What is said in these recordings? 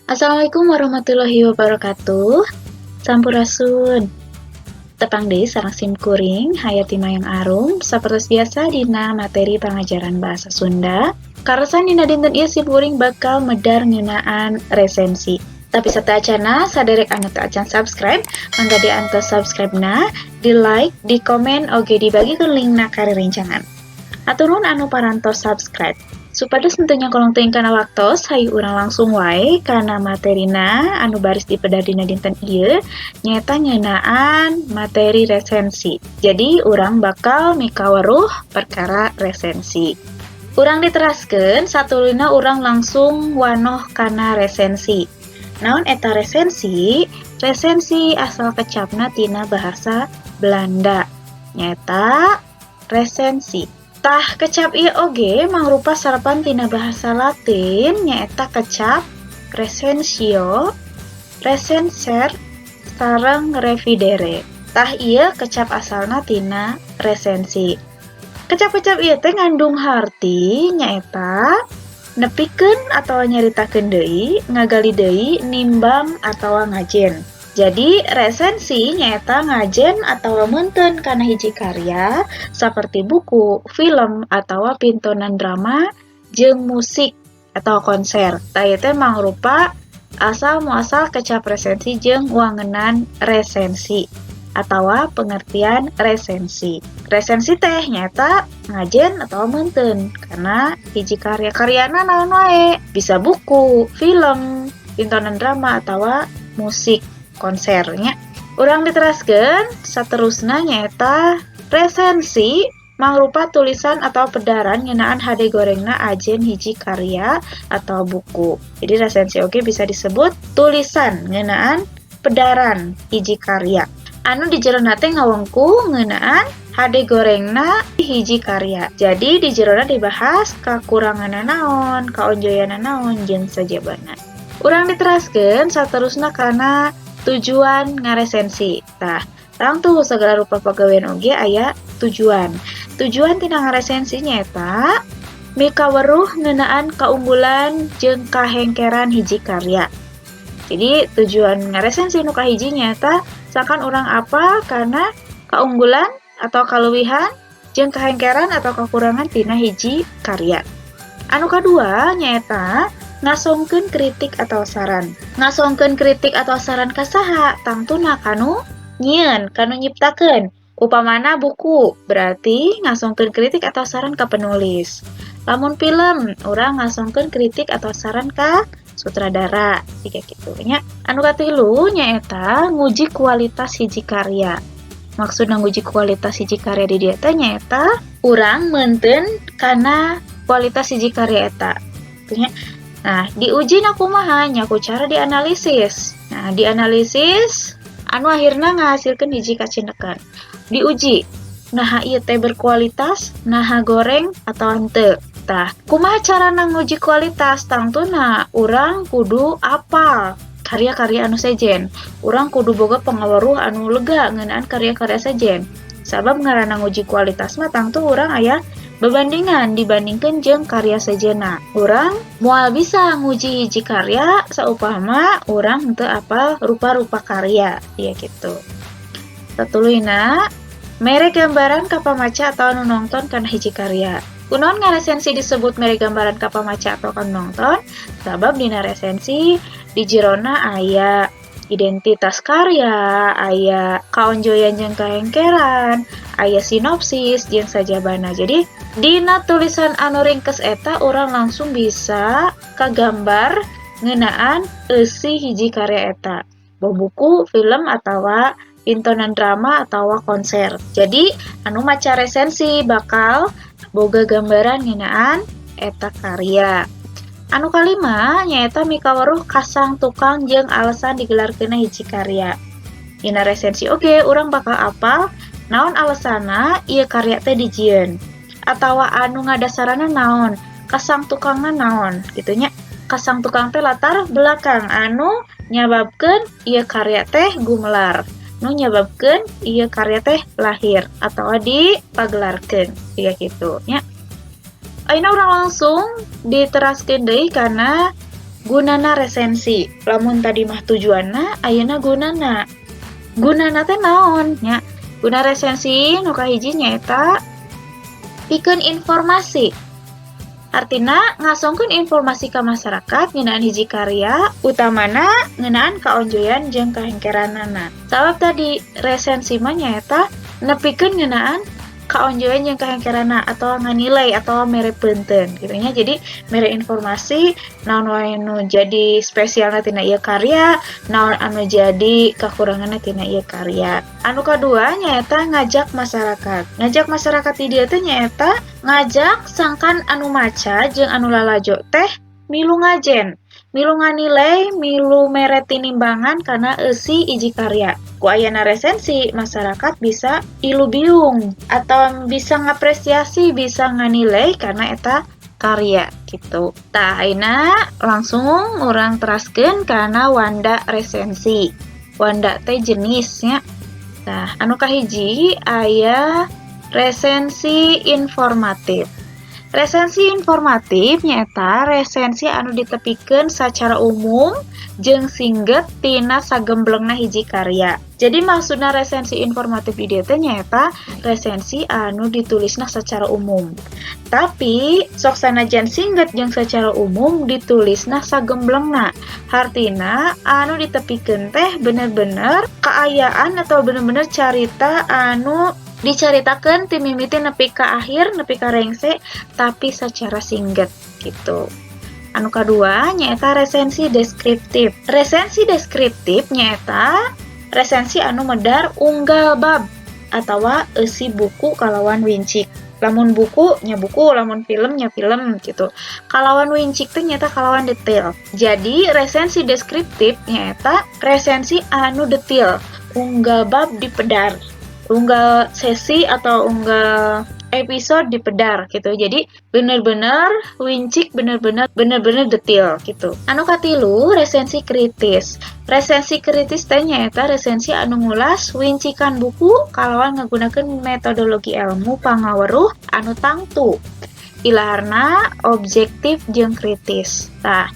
Assalamualaikum warahmatullahi wabarakatuh. Sampurasun. Tepang deui sareng sim kuring Hayati Mayang Arum, sapertos biasa dina materi pangajaran bahasa Sunda. Kaleresan dina dinten ieu sim kuring bakal medar ngeunaan resensi. Tapi sateuacanna, saderek anu teu acan subscribe, mangga diantos subscribe-na, di like, di komen, oge dibagikeun linkna ka rerencangan. Hatur nuhun anu parantos subscribe. Supados henteu nyangkolong teuing kana waktos, hayu urang langsung wae kana materina anu baris dipedar dina dinten ieu, nyaeta ngeunaan materi resensi. Jadi urang bakal mikaweruh perkara resensi. Urang diteraskeun, satuluyna urang langsung wanoh kana resensi. Naon eta resensi? Resensi asal kecapna tina bahasa Belanda, nyaeta resensi. Tah, kecap ieu oge mangrupa sarapan tina bahasa Latin, nyaeta kecap recensio, recensere, sareng revidere. Tah, ieu kecap asalna tina resensi. Kecap-kecap ieu teh ngandung harti nyaeta nepikeun atawa nyaritakeun deui, ngagali deui, nimbang atawa ngajen. Jadi resensi nyaeta ngajen atawa meunteun kana hiji karya saperti buku, film, atawa pintonan drama jeung musik atau konser. Tah, ieu teh mangrupa asal muasal kecap resensi jeung wangenan resensi atawa pengertian resensi. Resensi teh nyaeta ngajen atawa meunteun kana hiji karya. Karyana naon wae? Bisa buku, film, pintonan drama, atawa musik konsernya. Urang diteraskeun saterusna, nyaeta resensi mangrupa tulisan atau pedaran ngeunaan hade gorengna ajen hiji karya atau buku. Jadi resensi oge bisa disebut tulisan ngeunaan pedaran hiji karya. Anu di jerona teh ngawengku ngeunaan hade gorengna hiji karya. Jadi di jerona dibahas kakuranganna naon, kaonjoyanna naon, jeung sajabana. Urang diteraskeun saterusna kana tujuan ngaresensi. Tah, tangtu segala rupa pagawean oge aya tujuan. Tujuan tina ngaresensi nyaeta mikaweruh ngeunaan kaunggulan jeung kahengkeran hiji karya. Jadi tujuan ngaresensi nu kahiji nyaeta sangkan urang apal kana kaunggulan atau kaleuwihan jeung kahengkeran atau kakurangan tina hiji karya. Anu kadua nyaeta ngasongkeun kritik atau saran. Ngasongkeun kritik atau saran ka saha? Tangtuna kanu nyieun, kanu nyiptakeun. Upamana buku, berarti ngasongkeun kritik atau saran ka penulis. Lamun film, urang ngasongkeun kritik atau saran ka sutradara, siga kitu nya. Anu katilu nyaeta nguji kualitas hiji karya. Maksudna nguji kualitas hiji karya di dieu teh nyaeta urang meunteun kana kualitas hiji karya eta. Kitu nya. Nah, diujina kumaha? Nya ku cara dianalisis. Nah, dianalisis anu akhirna ngahasilkeun hiji kacindekan. Diuji, naha ieu teh berkualitas, naha goreng atau henteu. Tah, kumaha carana nguji kualitas? Tangtuna urang kudu apal karya-karya anu sejen. Urang kudu boga pangaweruh anu lega ngeunaan karya-karya sejen. Sabab ngaranna nguji kualitas mah tangtu urang aya bebandingan dibandingkeun jeung karya sejenna. Urang moal bisa nguji hiji karya saupama urang henteu apal rupa-rupa karya, ya gitu. Satuluyna, mere gambaran ka pamaca atau anu nongton kana hiji karya. Kunaon ngaresensi disebut mere gambaran ka pamaca atau ka nongton? Sabab dina resensi di jerona aya identitas karya, aya kaonjoyan jeung kahengkeran, aya sinopsis jeung sajabana. Jadi dina tulisan anu ringkes eta urang langsung bisa kagambar ngeunaan eusi hiji karya eta. Boh buku, film, atawa pintonan drama atawa konser. Jadi anu maca resensi bakal boga gambaran ngeunaan eta karya. Anu kalima nyaeta mikaweruh kasang tukang jeung alasan digelarkeunna hiji karya. Dina resensi oge urang bakal apal naon alasanna ieu karya teh dijieun atawa anu ngadasaranna naon, kasang tukangna naon kitu nya. Kasang tukang teh latar belakang anu nyababkeun ieu karya teh gumelar, nu nyababkeun ieu karya teh lahir atawa dipagelarkeun, siga kitu nya. Ayeuna urang langsung diteraskeun deui kana Gunana resensi. Lamun tadi mah tujuanna, ayeuna gunana. Gunana teh naon nya? Guna resensi nu kahiji nyaeta pikeun informasi. Artina ngasongkeun informasi ka masyarakat ngeunaan hiji karya, utamana ngeunaan kaonjoyan jeung kahengkeranana. Sabab tadi resensi mah nyaeta nepikeun ngeunaan kaonjoyan jeung kahengkeranana atau nganilai atau mere peunteun gitu nya. Jadi mere informasi naon wae nu jadi spesialna tina ieu karya, naon anu jadi kakuranganna tina ieu karya. Anu kadua nyaeta ngajak masyarakat. Ngajak masyarakat di dieu teh nyaeta ngajak sangkan anu maca jeung anu lalajo teh milu ngajen, milu nganilai, milu mere tinimbangan kana eusi hiji karya. Ku ayana resensi, masyarakat bisa ilubiung atau bisa ngapresiasi, bisa nganilai karena eta karya gitu. Tah, ayeuna langsung urang teraskeun kana wanda resensi. Wanda teh jenisnya. Tah, anu kahiji aya resensi informatif. Resensi informatif nyaeta resensi anu ditepikeun secara umum jeung singget tina sagemblengna hiji karya. Jadi maksudna resensi informatif di dieu teh nyaeta resensi anu ditulisna secara umum. Tapi sok sanajan singget jeung secara umum ditulisna sagemblengna. Hartina anu ditepikeun teh bener-bener kaayaan atau bener-bener carita anu dicaritakeun ti mimiti nepi ka akhir, nepi ka rengse, tapi secara singget gitu. Anu kadua nyaeta resensi deskriptif. Resensi deskriptif nyaeta resensi anu medar unggal bab atawa eusi buku kalawan wincik. Lamun buku nya buku, lamun film nya film gitu. Kalawan wincik teh nyaeta kalawan detail. Jadi resensi deskriptif nyaeta resensi anu detail, unggal bab dipedar, unggal sesi atau unggal episode dipedar gitu. Jadi bener-bener wincik, bener-bener bener-bener detail gitu. Anu katilu resensi kritis. Resensi kritis teh nyaeta resensi anu ngulas wincikan buku kalawan ngagunakeun metodologi ilmu pangaweruh anu tangtu. Ilaharna objektif jeung kritis. Tah,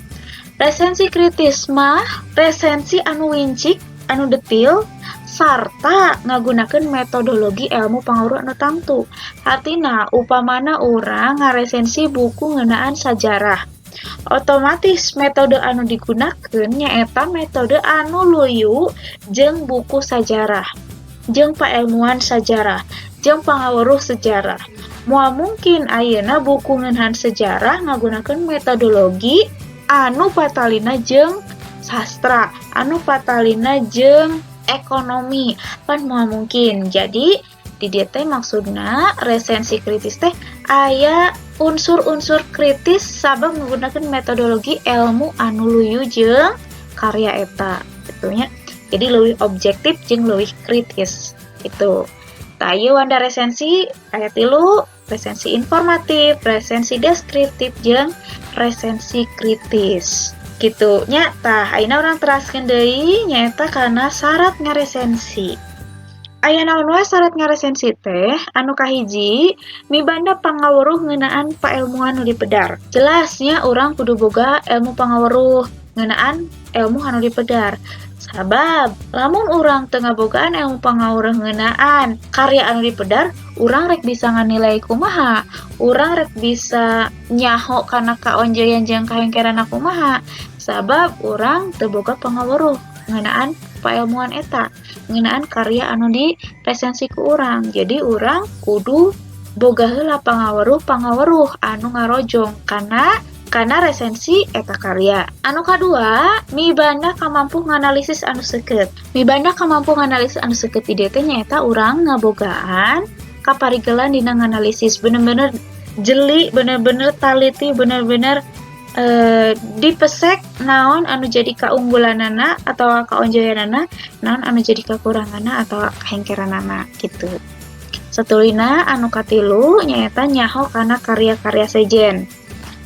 resensi kritis mah resensi anu wincik, anu detail, sarta ngagunakeun metodologi ilmu pangaweruh anu tangtu. Artina upamana urang ngaresensi buku ngeunaan sajarah, otomatis metode anu digunakeun nyaeta metode anu luyu jeung buku sajarah, jeung paelmuan sajarah, jeung pangaweruh sejarah. Moal mungkin ayeuna buku ngeunaan sejarah ngagunakeun metodologi anu patalina jeung sastra, anu patalina jeung ekonomi, pan moal mungkin. Jadi di dieu teh maksudna resensi kritis teh aya unsur-unsur kritis sabab menggunakan metodologi ilmu anu luyu jeung karya eta gitu nya. Jadi leuwih objektif jeung leuwih kritis gitu. Tah, ieu wanda resensi aya tilu, resensi informatif, resensi deskriptif, jeung resensi kritis gitu nya. Tah, ayeuna urang teraskeun deui nyaeta kana syarat ngaresensi. Aya naon wae syarat ngaresensi teh? Anu kahiji, mibanda pangaweruh ngeunaan paelmuan nu dipedar. Jelasnya urang kudu boga ilmu pangaweruh ngeunaan ilmu anu dipedar. Sabab lamun urang teu ngabogaan ilmu pangaweruh ngeunaan karya anu dipedar, urang rek bisa nganilai kumaha? Urang rek bisa nyaho kana kaonjoyan jeung kahengkeranna kumaha? Sabab urang teu boga pangaweruh ngeunaan paelmuan eta, ngeunaan karya anu diresensi ku urang. Jadi urang kudu boga heula pangaweruh-pangaweruh anu ngarojong kana kana resensi eta karya. Anu kadua, mibanda kamampu nganalisis anu seukeut. Mibanda kamampu nganalisis anu seukeut di dieu teh nyaeta urang ngabogaan kaparigelan dina nganalisis, bener-bener jeli, bener-bener taliti, bener-bener dipesek naon anu jadi kaunggulanana atau kaonjoyanana, naon anu jadi kakuranganna atau kahengkeranana gitu. Satuluyna anu katilu nyaeta nyaho kana karya-karya sejen.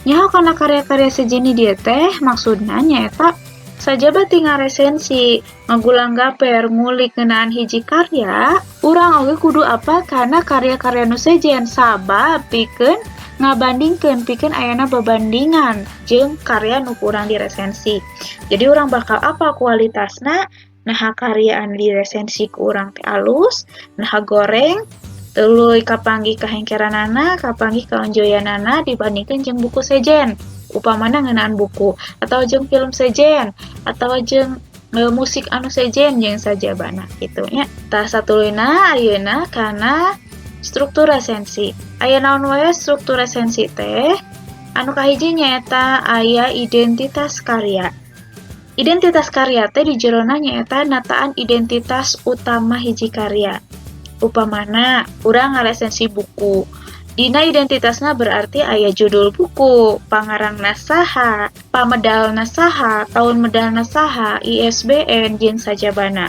Nyaho kana karya-karya sejen di dieu teh maksudna nyaeta sajaba ti ngaresensi, ngagulang gaper, ngulik ngeunaan hiji karya, urang oge kudu apal kana karya-karya nu sejen sabab pikeun Ngabandingkeun pikeun ayana babandingan jeung karya nu ku urang diresensi. Jadi urang bakal apa kualitasna, naha karya anu diresensi ku urang teh alus, naha goreng, tuluy kapanggih kahengkeranana, kapanggih kaonjoyanana dibandingkeun jeung buku sejen. Upamana ngeunaan buku atau jeung film sejen atau jeung musik anu sejen jeung sajabana kitu nya. Tah, satuluyna ayeuna kana struktur resensi. Aya naon wae struktur resensi teh? Anu kahiji nyaeta aya identitas karya. Identitas karya teh di jerona nyaeta nataan identitas utama hiji karya. Upamana urang ngaresensi buku. Dina identitasna berarti aya judul buku, pangarangna saha, pamedalna saha, tahun medalna saha, ISBN jeung sajabana.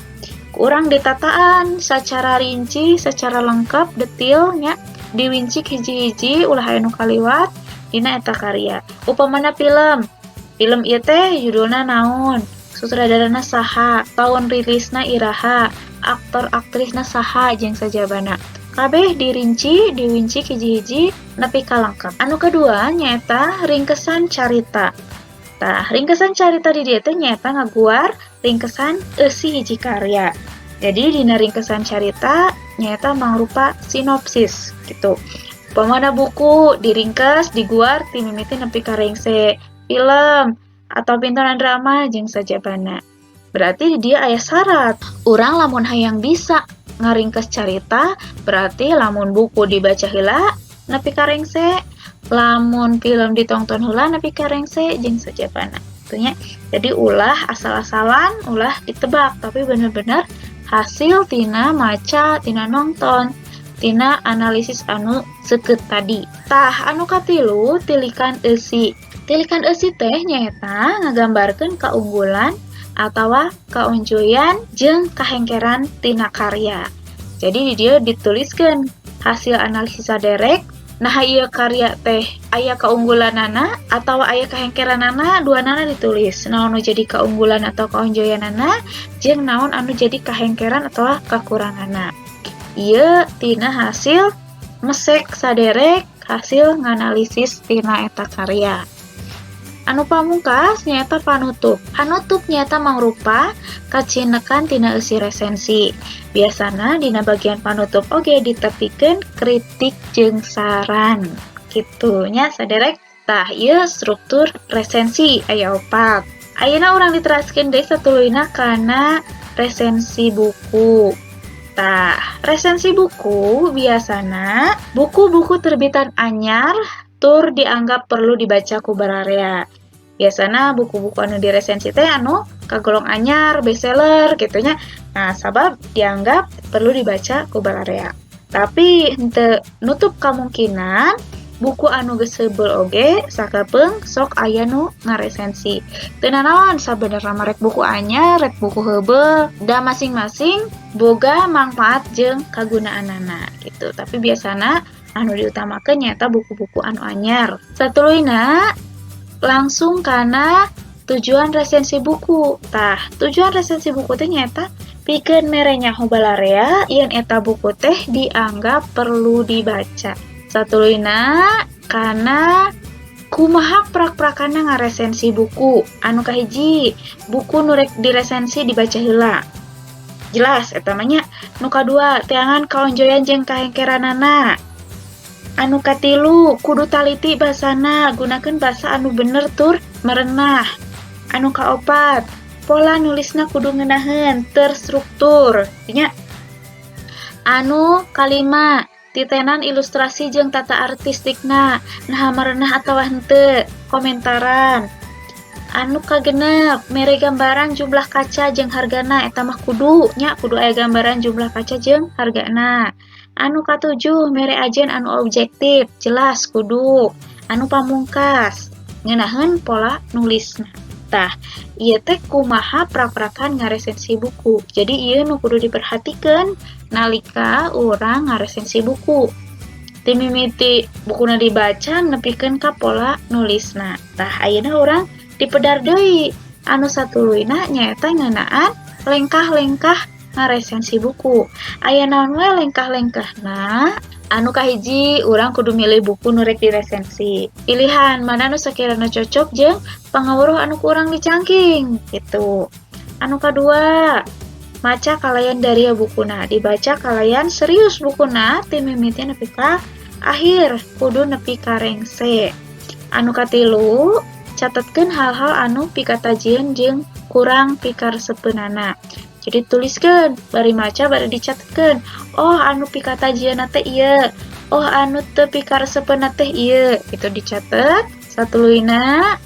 Ku urang ditataan secara rinci, secara lengkap, detil nya, diwincik hiji-hiji ulah aya nu kaliwat dina eta karya. Upamana film, film ieu teh judulna naon, sutradarana saha, tahun rilisna iraha, aktor aktrisna saha jeung sajabana. Kabeh dirinci, diwincik hiji-hiji nepi ka lengkap. Anu kedua nyaeta ringkesan carita. Tah, ringkesan carita di dieu teh nyaeta ngaguar ringkesan eusi hiji karya. Jadi dina ringkesan carita nyaeta mangrupa sinopsis gitu. Upamana buku diringkes, diguar ti mimiti nepi ka rengse, film atau pintonan drama jeung sajabana. Berarti di dieu aya syarat. Urang lamun hayang bisa ngaringkes carita, berarti lamun buku dibaca heula nepi ka rengse, lamun film ditongton heula nepi ka rengse jeung sajabana. Kitu nya. Jadi ulah asal-asalan, ulah ditebak, tapi bener-bener hasil tina maca, tina nongton, tina analisis anu seukeut tadi. Tah, anu katilu tilikan eusi. Tilikan eusi teh nyaeta ngagambarkeun kaunggulan atawa kaonjoyan jeung kahengkeran tina karya. Jadi di dieu dituliskeun hasil analisis saderek, nah ieu karya teh aya kaunggulanana atau aya kahengkeranana, duanana ditulis. Naon nu jadi kaunggulan atau kaonjoyanana jeung naon anu jadi kahengkeran atau kakuranganna. Ieu tina hasil mesek saderek, hasil nganalisis tina eta karya. Anu pamungkas nyaeta panutup. Panutup nyaeta mangrupa kacinekan tina eusi resensi. Biasana dina bagian panutup oge ditepikeun kritik jeung saran. Kitu nya saderek. Tah, ieu struktur resensi aya opat. Ayeuna urang diteraskeun deui satuluyna kana resensi buku. Tah, resensi buku biasana buku-buku terbitan anyar tur dianggap perlu dibaca ku bararea. Biasana buku-buku anu diresensi teh anu kagolong anyar, bestseller gitu nya. Nah, sabab dianggap perlu dibaca ku bararea. Tapi henteu nutup kemungkinan buku anu geus heubeul oge sakapeung sok aya nu ngaresensi. Teu nanaon sabenerna mah, rek buku anyar, rek buku heubeul, da masing-masing boga mangfaat jeung kagunaanana gitu. Tapi biasana anu diutamakeun nyaeta buku-buku anu anyar. Satuluyna langsung kana tujuan resensi buku. Tah, tujuan resensi buku teh nyaeta pikeun mere nyaho balarea yen eta buku teh dianggap perlu dibaca. Satuluyna kana kumaha prak-prakana ngaresensi buku. Anu kahiji, buku nu rek diresensi dibaca heula. Jelas eta mah nya. Nu kadua, teangan kaonjoyan jeung kahengkeranana. Anu katilu, kudu taliti basana, gunakeun basa anu bener tur merenah. Anu kaopat, pola nulisna kudu ngeunaheun, terstruktur nya. Anu kalima, titenan ilustrasi jeung tata artistikna, naha merenah atawa henteu, komentaran. Anu kagenep, mere gambaran jumlah kaca jeung hargana, eta mah kudu nya, kudu aya gambaran jumlah kaca jeung hargana. Anu katujuh, mere ajen anu objektif, jelas kudu. Anu pamungkas, ngeunaheun pola nulisna. Tah, ieu teh kumaha prak-prakan ngaresensi buku. Jadi ieu nu kudu diperhatikeun nalika urang ngaresensi buku. Ti mimiti bukuna dibaca nepikeun ka pola nulisna. Tah, ayeuna urang dipedar deui. Anu satuluyna nyaeta ngeunaan lengkah-lengkah ngaresensi buku. Aya naon we lengkah-lengkahna? Anu kahiji, urang kudu milih buku nu rek diresensi. Pilihan mana nu sakirana cocok jeung pangawuruh anu ku urang dicangking gitu. Anu kadua, maca kalayan daria bukuna, dibaca kalayan serius bukuna ti mimiti nepi ka akhir, kudu nepi ka rengse. Anu katilu, catetkeun hal-hal anu pikatajieun jeung kurang pikaresepeunana. Jadi tuliskeun, bari maca bari dicatetkeun. Oh, anu pikatajieunna teh ieu. Oh, anu teu pikaresepeunna teh ieu. Gitu dicatet. Satuluyna,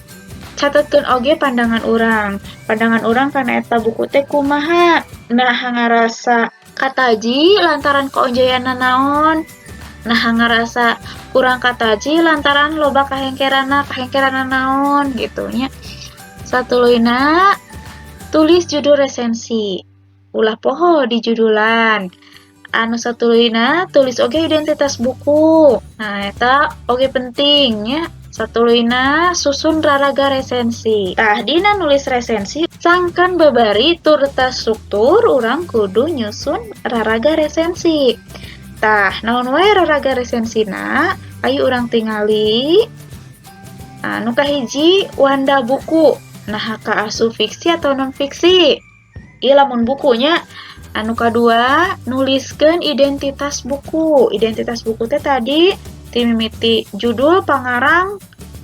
catetkeun oge pandangan urang. Pandangan urang kana eta buku teh kumaha? Nah, ngarasa kataji lantaran kaonjoyanna naon? Nah, ngarasa kurang kataji lantaran loba kahengkeranna, kahengkeranna naon gitu nya. Satuluyna, tulis judul resensi. Ulah poho di judulan. Anu satuluyna, tulis oge identitas buku. Nah, eta oge penting nya. Satuluyna, susun raraga resensi. Tah, dina nulis resensi sangkan babari turta struktur, urang kudu nyusun raraga resensi. Tah, naon wae raraga resensina? Ayo urang tingali. Nah, nu kahiji, wanda buku. Nah, kaasup fiksi atau non fiksi? Ieu lamun bukunya. Anu kadua, nuliskeun identitas buku. Identitas buku teh tadi ti mimiti judul, pangarang,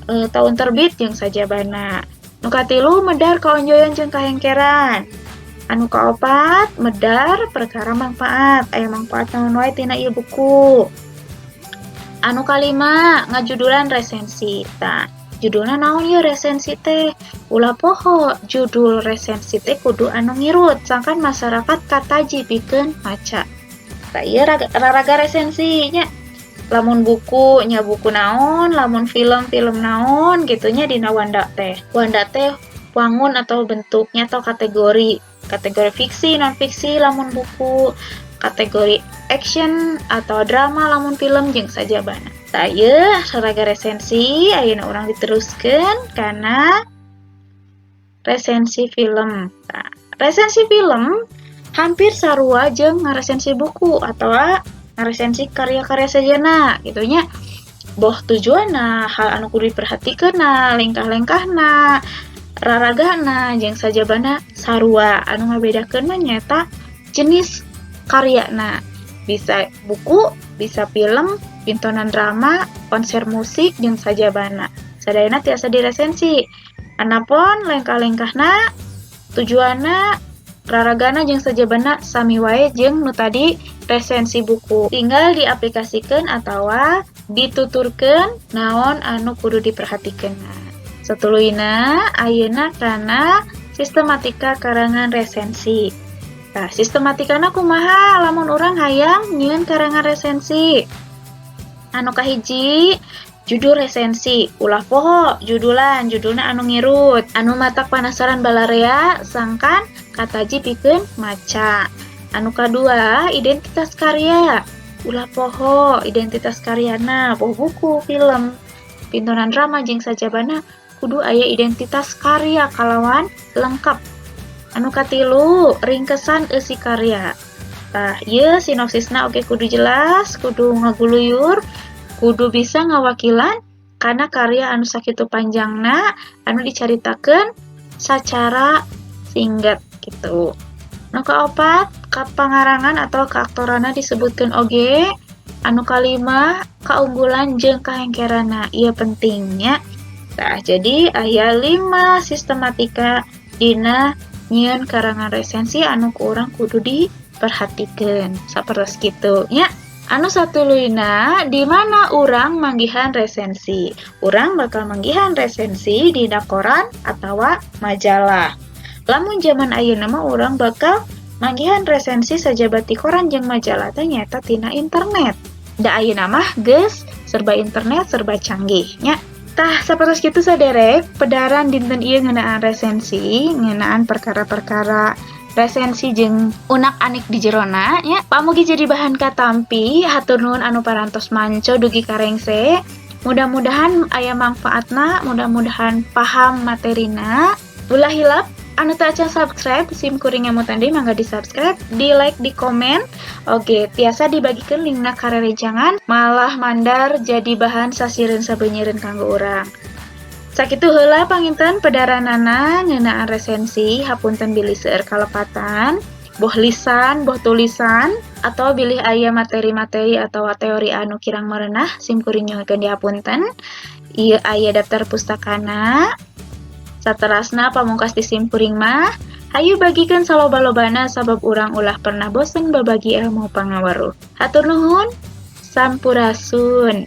tahun terbit jeung sajabana. Nu katilu, medar kaonjoyan jeung kahengkeran. Anu kaopat, medar perkara manfaat. Aya manfaat naon wae tina ieu buku. Anu kalima, ngajudulan resensi. Tah, judulna naon ieu resensi teh? Ulah poho, judul resensi teh kudu anu ngirut sangkan masyarakat kataji pikeun maca. Tah, ieu raraga resensi nya. Lamun buku nya buku naon, lamun film film naon gitu nya dina wanda teh. Wanda teh wangun atau bentuknya atau kategori. Kategori fiksi, non fiksi lamun buku, kategori action atau drama lamun film jeung sajabana. Tah, ieu raraga resensi, ayeuna urang diteruskeun kana resensi film. Tah, resensi film hampir sarua jeung ngaresensi buku atau ngaresensi karya-karya sejenna gitu nya. Boh tujuanna, hal anu kudu diperhatikeunna, lengkah-lengkahna, raragana jeung sajabana sarua. Anu ngabedakeun mah nyaeta jenis karyana. Bisa buku, bisa film, pintonan drama, konser musik jeung sajabana. Sadayana tiasa diresensi. Anapun lengkah-lengkahna, tujuanna, raragana jeung sajabana sami wae jeung nu tadi resensi buku. Tinggal diaplikasikeun atawa dituturkeun naon anu kudu diperhatikeun. Satuluyna, ayeuna kana sistematika karangan resensi. Nah, sistematikana kumaha lamun urang hayang nyieun karangan resensi? Anu kahiji, judul resensi. Ulah poho judulan, judulna anu ngirut, anu matak panasaran balarea sangkan kataji pikeun maca. Anu kadua, identitas karya. Ulah poho identitas karyana, boh buku, film, pintonan drama jeung sajabana kudu aya identitas karya kalawan lengkap. Anu katilu, ringkesan eusi karya. Tah, ieu sinopsisna oge kudu jelas, kudu ngaguluyur, kudu bisa ngawakilan kana karya anu sakitu panjangna anu dicaritakeun sacara singkat gitu. Nu kaopat, kapangarangan atau kaaktoranna disebutkeun oge. Anu kalima, kaunggulan jeung kahengkeranna. Ieu pentingnya. Tah, jadi aya 5 sistematika dina nyieun karangan resensi anu ku urang kudu diperhatikeun. Sapertos kitu nya. Anu satuluyna, di mana urang manggihan resensi? Urang bakal manggihan resensi dina koran atawa majalah. Lamun zaman ayeuna mah urang bakal manggihan resensi sajabati koran jeung majalah teh nyaeta tina internet. Da ayeuna mah geus serba internet, serba canggih nya. Tah, sapertos kitu saderek pedaran dinten ieu ngeunaan resensi, ngeunaan perkara-perkara resensi jeung unak-anik di jerona nya. Pamugi jadi bahan katampi, hatur nuhun anu parantos manco dugi ka rengse. Mudah-mudahan aya mangfaatna, mudah-mudahan paham materina. Ulah hilap Anu teu acan subscribe, sim kuring ngemutan deui, mangga di subscribe, di like, di komen. Oke, tiasa dibagikan linkna ka rerencangan, malah mandar jadi bahan sasireun sabeunyereun kanggo urang. Sakitu heula panginten pedaranana ngeunaan resensi. Hapunten bilih seueur kalepatan, boh lisan, boh tulisan, atau bilih aya materi-materi atau teori anu kirang merenah, sim kuring nyuhunkeun dihapunten. Ieu aya daftar pustakana. Saterasna, pamungkas di sim kuring mah, hayu bagikeun saloba-lobana, sabab urang ulah pernah bosen babagi ilmu pangaweruh. Hatur nuhun, sampurasun.